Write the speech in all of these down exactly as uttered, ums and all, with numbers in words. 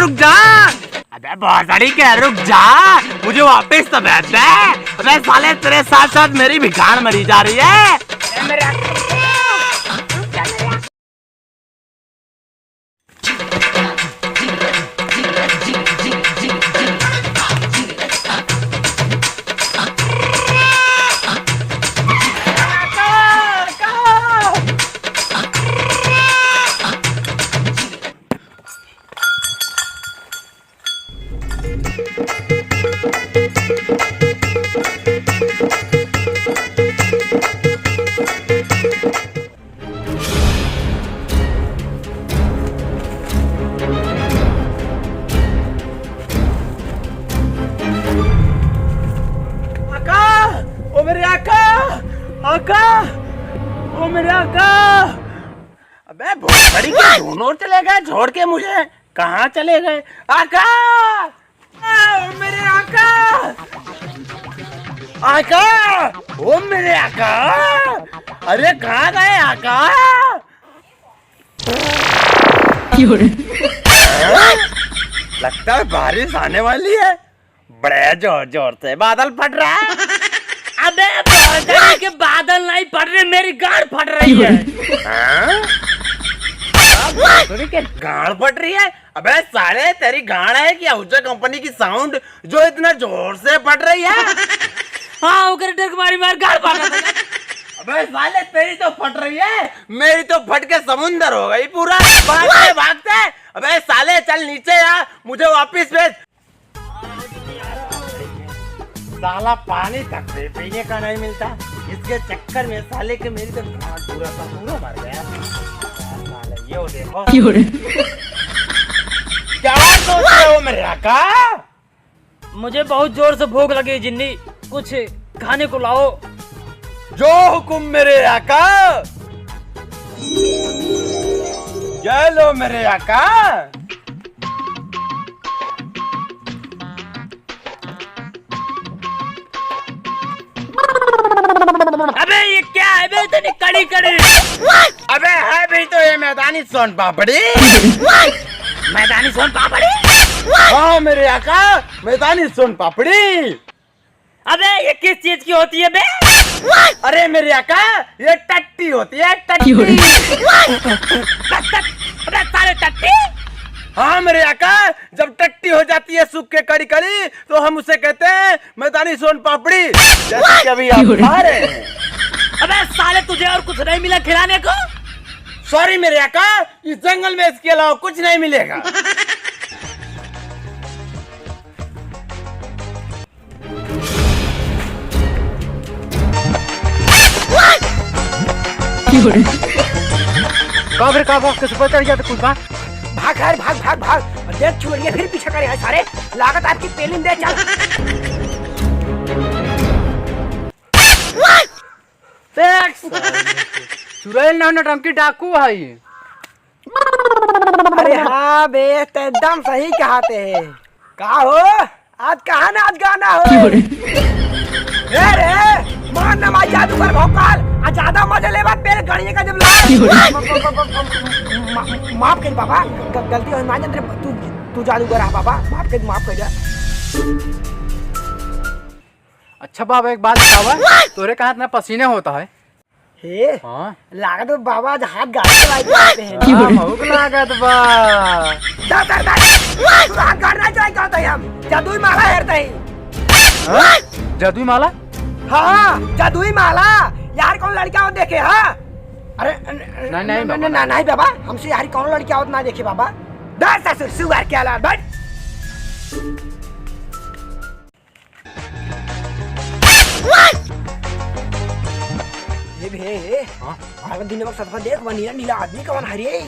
रुक जा। अबे भोसड़ी के, रुक जा, मुझे वापस तो बैठ दे। अबे साले, तेरे साथ साथ मेरी भी गांड मरी जा रही है। ए, मेरे आका! ओ मेरे आका! आका! ओ मेरे आका! अबे भोसड़ी के दोनों चले गए छोड़ के मुझे। कहाँ चले गए? आका! आ, ओ मेरे आका! आका! ओ मेरे आका! अरे कहाँ गए आका? क्यों रे? लगता है बारिश आने वाली है। बड़े जोर जोर से बादल फट रहा है। अबे भोसड़ी के बादल नहीं फट रहे, मेरी गांड फट रही है। हाँ? भोसड़ी के गांड फट रही है? अबे साले, तेरी गांड है कि ऊंचा कंपनी की साउंड जो इतना जोर से फट रही है? हाँ, ओकर डर के मारी मार गांड फट रहा है। अबे साले, तेरी तो फट रही है, मेरी तो फट के समुंदर हो गई पूरा। भागते भागते, अबे साले, चल नीचे आ, मुझे वापस भेज। साला पानी तक भी पीने का नहीं मिलता, इसके चक्कर में साले के मेरी तो गांड पूरा का पूरा मर गया। साले, यो देखो। क्यों रे? क्या सोच रहे हो मेरे आका? मुझे बहुत जोर से भूख लगी जिन्नी, कुछ खाने को लाओ। जो हुकुम मेरे आका। ये लो मेरे आका। अबे ये क्या है बे, इतनी कड़ी कड़ी? अबे है भी तो ये मैदानी सोन पापड़ी। मैदानी सोन पापड़ी? हाँ मेरे आका, मैदानी सोन पापड़ी। अबे ये किस चीज की होती है बे? अरे मेरे आका, ये टट्टी होती है, टट्टी। टट-, टट-, अबे साले टट्टी? हाँ मेरे आका, जब टट्टी हो जाती है सूख के कड़ी कड़ी, तो हम उसे कहते हैं मैदानी सोन पापड़ी, जैसे कि अभी आप खा रहे हैं। अबे साले, तुझे और कुछ नहीं मिला खिलाने को? सॉरी मेरे आका, इस जंगल में इसके अलावा कुछ नहीं मिलेगा। का रे, का बा, किस पर चढ़ गया था कुछ बा? भाग यार, भाग, भाग, भाग। और देख चुड़ैल फिर पीछे करे है सारे। लागत आपकी पेलिन दे चल। देख सारे, चुड़ैल ना, नौटंकी डाकू है। अरे हाँ बे, ते एकदम सही कहते है। का हो? आज कहाँ नाच गाना हो? क्यों रे? ए रे, मार ना मार जादूगर भौकाल, आ ज्यादा मजा लेबा तेरे गणिये का जब ला। क्यों रे? मा-, मा-, मा-, मा-, माफ कर बाबा, ग-, गलती हो मान जा, तू, तू जादूगर आ बाबा, माफ कर, माफ कर जा। अच्छा बाबा, एक बात बतावा, तोरे कहाँ इतना पसीना होता है? हे, हाँ? लागत बा बाबा आज हाथ गाड़ के लाइके आते हैं। हाँ, महुक लागत बा। दर, दर, दर। तू हाथ गाड़ना चाहिए कहते हैं हम। जादुई माला हेरते ही। हाँ? जादुई माला? हाँ, जादुई माला। यार कौन लड़का हो देखे, हाँ? अरे, न-, न-, नहीं, नहीं, न-, बाबा, न-, नहीं। नहीं बाबा, हमसे यार कौन लड़का हो ना देखे बाबा। दर ससुर, सुअर के औलाद, बैठ। ए भे, ए। हाँ? आवे दिन में सफा देख, वह नीला नीला आदमी कौन हरे?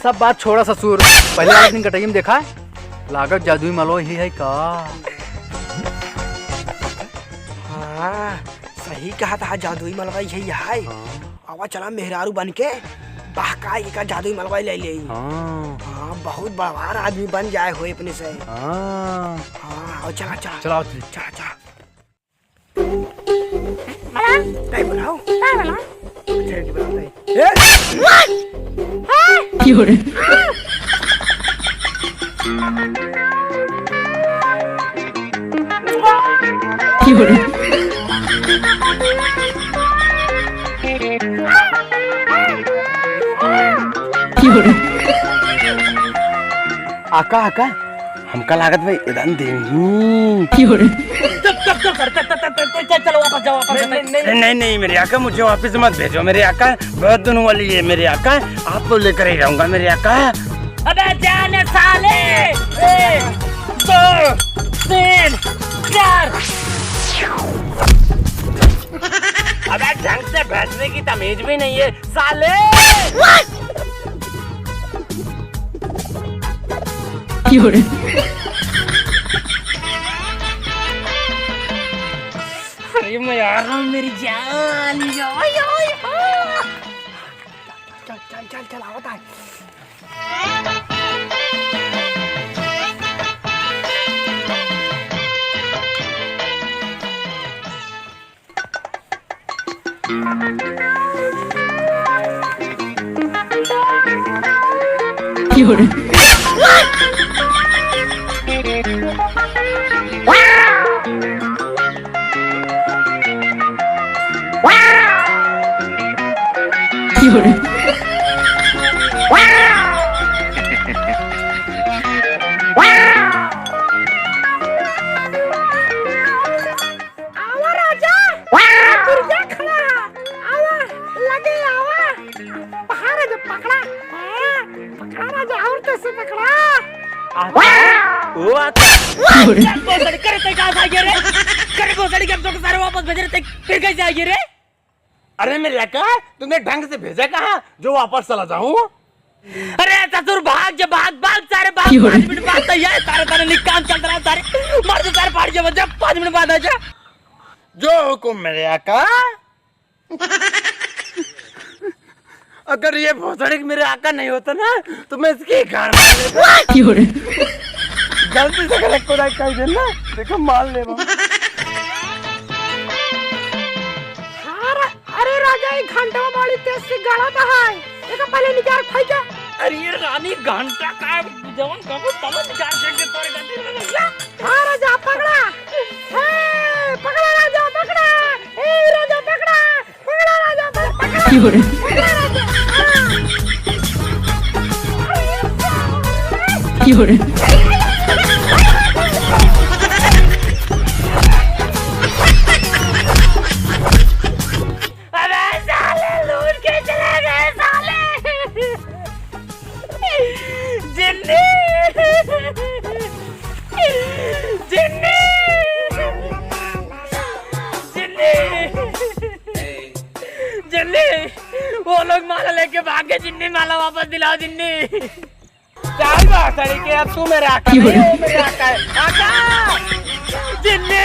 सब बात छोड़ा ससुर, पहले वाला दिन कटैया में देखा, लागत जादुई मलवा ही है का? हाँ, सही कहा था, जादुई मलवा ही है। हाँ। आवा चला मेहरारू बन के बहकाई का जादुई मलवा ले ले। हाँ। हाँ, बहुत बड़वार आदमी बन जाए हो अपने से। हाँ। हाँ, और चला, चला। चला, चला। चला, चला। नहीं बनाओ। नहीं बनाओ। अच्छा, ये बनाओ, नहीं। ए! हाँ। क्यों रे? आका, आका, हमका लागत भाई इदन देही। चुप, चुप, चुप, सर, चल, चल, चल, चल, चल, चलो, वापस जाओ, वापस जाओ। नहीं, नहीं, नहीं, नहीं, मेरे आका, मुझे वापस मत भेजो, मेरे आका, बहुत दिन हुआ लिए, मेरे आका, आपको लेकर ही रहूंगा, मेरे आका। अबे जाने साले, एक, दो, तीन, चार। अबे ढंग से बैठने की तमीज भी नहीं है, साले। अरे मैं आ रहा हूँ मेरी जान, यो, यो, यो। चल, चल, चल, चल, आवत है। आवा राजा, दुर्गा खड़ा, आवा, लगे आवा, पहाड़ जो पकड़ा, हाँ, पकड़ा राजा, और तो से पकड़ा। आता, वो आता। अरे भोसड़ी, करे ते कहाँ से आ गया रे? करे भोसड़ी, के हम तो सारे वापस भेज रहे थे, फिर कैसे आ गया रे? अरे मेरे आका, तुमने ढंग से भेजा कहाँ जो वापस चला जाऊं? अरे ससुर भाग जा, भाग, भाग सारे भाग, पाँच मिनट बाद तो ये सारे, सारे निकाम चल रहा सारे, मार दे सारे, फाड़ जा, बस जा, पाँच मिनट बाद आ जा। जो हुकुम मेरे आका। अगर ये भोसड़ी मेरे आका नहीं होता ना, तो मैं इसकी गांड मार लेता। गलती से अगर एक को ना कह देना, देखो मार ले बाबा। अरे, अरे राजा, ये घंटा बड़ी तेज से गड़ा तो है। देखो पहले निकाल खाई क्या? अरे ये रानी घंटा का जवन कबो तब निकाल देंगे तोरे गति में भैया। हाँ राजा पकड़ा। हे, पकड़ा राजा, पकड़ा। हे राजा पकड़ा। पकड़ा राजा, पकड़ा। पकड़ा राजा। हाँ। अबे साले, लूट के चले गए साले। जिन्नी! जिन्नी! जिन्नी! जिन्नी! वो लोग माला लेके भाग गए, जिन्नी माला वापस दिलाओ, जिन्नी। चल भोसड़ी के, अब तू मेरे आका नहीं, वो मेरे आका है। आका! जिन्नी!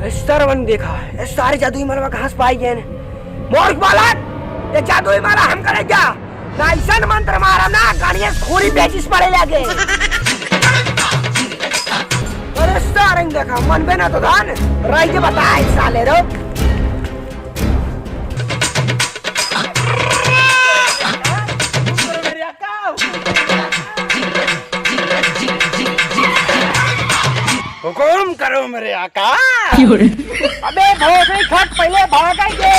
इस तरह देखा, ये सारे जादुई माला कहाँ से पाई गए ने? मूर्ख बालक, ये जादुई माला हम करे क्या? ना ऐसन मंत्र मारा ना, गाड़ियाँ खोरी बेचिस पड़े लगे। अरे सारंग देखा, मन बे ना तो धान, राई के बताए साले रो। हुकुम करो मेरे आका। अबे भोसड़ी खट पहले भाग आई दे।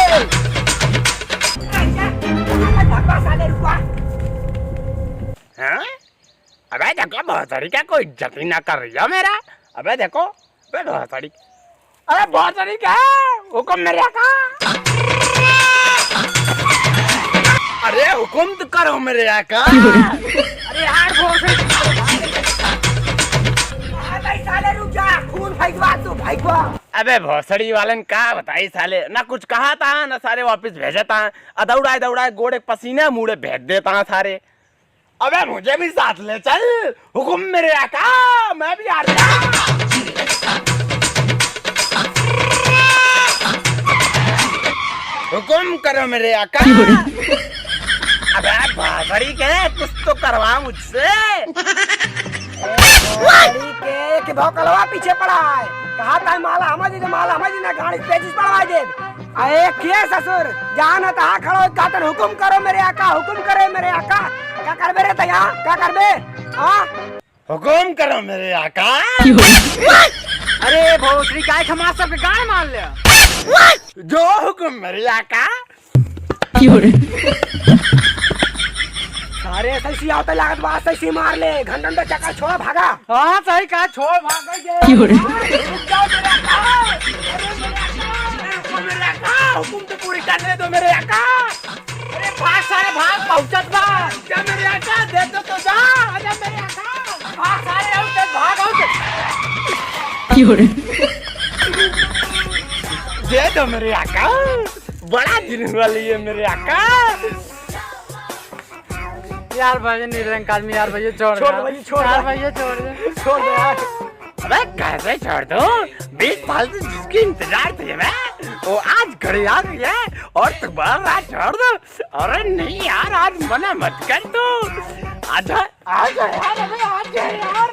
हाँ? अबे देखो भोसड़ी का कोई इज्जत ही ना कर रही है मेरा। अबे देखो, अबे भोसड़ी। अरे भोसड़ी का हुकुम मेरे आका। अरे हुकुम तो करो मेरे आका। अरे यार भोसड़ी। अबे साले रुक जा, खून फेंकवा तू, फेंकवा। अबे भोसड़ी वालन का बताई साले, ना कुछ कहा था, ना सारे वापस भेजा था। आ दौड़ाए दौड़ाए गोड़े पसीने मूड़े भेज देता सारे। अबे मुझे भी साथ ले चल, हुकुम मेरे आका, मैं भी आ रहा। हुकुम करो मेरे आका। अबे भोसड़ी के, कुछ तो करवा मुझसे। गाड़ी के, के भौकलवा पीछे पड़ा है। कहा था माला हमइ दे, माला हमइ दे ना, गाड़ी पेचिस पड़वा दे। अरे के ससुर, जान तहाँ खड़ो, कहतन हुकुम करो मेरे आका, हुकुम करो मेरे आका। का करबे रे तैया, का करबे? हाँ? हुकुम करो मेरे आका। अरे भोसड़ी, काहे खमास सबके गाड़ मार ले? जो हुकुम मेरे आका। सारे ऐसे ही आवते लागत बा, ऐसे ही मार ले, घंटन तो चक्कर छोड़ भागा। हाँ, सही कहा, छोड़ भाग गए। रुक जाओ मेरे आका, अरे मेरे आका, हुकुम तो पूरी करने दो मेरे आका। अरे भाग सारे भाग, पहुंचत बा। जा मेरे आका, दे तो, तो जा, आजा मेरे आका। भाग सारे, आउट, भाग आउट। दे दो मेरे आका, बड़ा दिन हुआ लिए मेरे आका। यार भाई, निरंक आदमी यार, भैया छोड़ छोड़ दे। भाई, छोड़ यार दे। भैया छोड़ दे। छोड़ दे यार। अबे कैसे छोड़ दूं? बीस साल से जिसकी इंतजार थी मैं, वो आज घड़ी आ गई है और तुम्हारा राज छोड़ दो। अरे नहीं यार, आज मना मत कर तू। आजा, आजा यार, अबे आजा यार।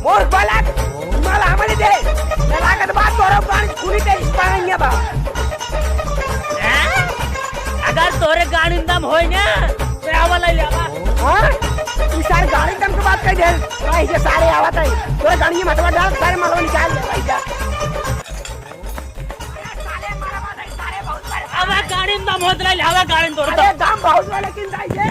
मूर्ख बालक, माला हमरे दे। ना लागत बा तोरो गाड़ी खूनी तेज पाएंगे बा। हैं? अगर तोरे गाड़ी में दम होई ना, तो आवा ले आवा। हाँ? ई सारे गाड़ी दम के बात कह दे। भाई जे सारे आवत है। तोरे गाड़ी में मतवा डाल, सारे मालवा निकाल ले भाई जा। आवा गाड़ी में दम होत रहे, आवा गाड़ी में तोड़ दो। अरे दम बहुत बा, लेकिन भाई जे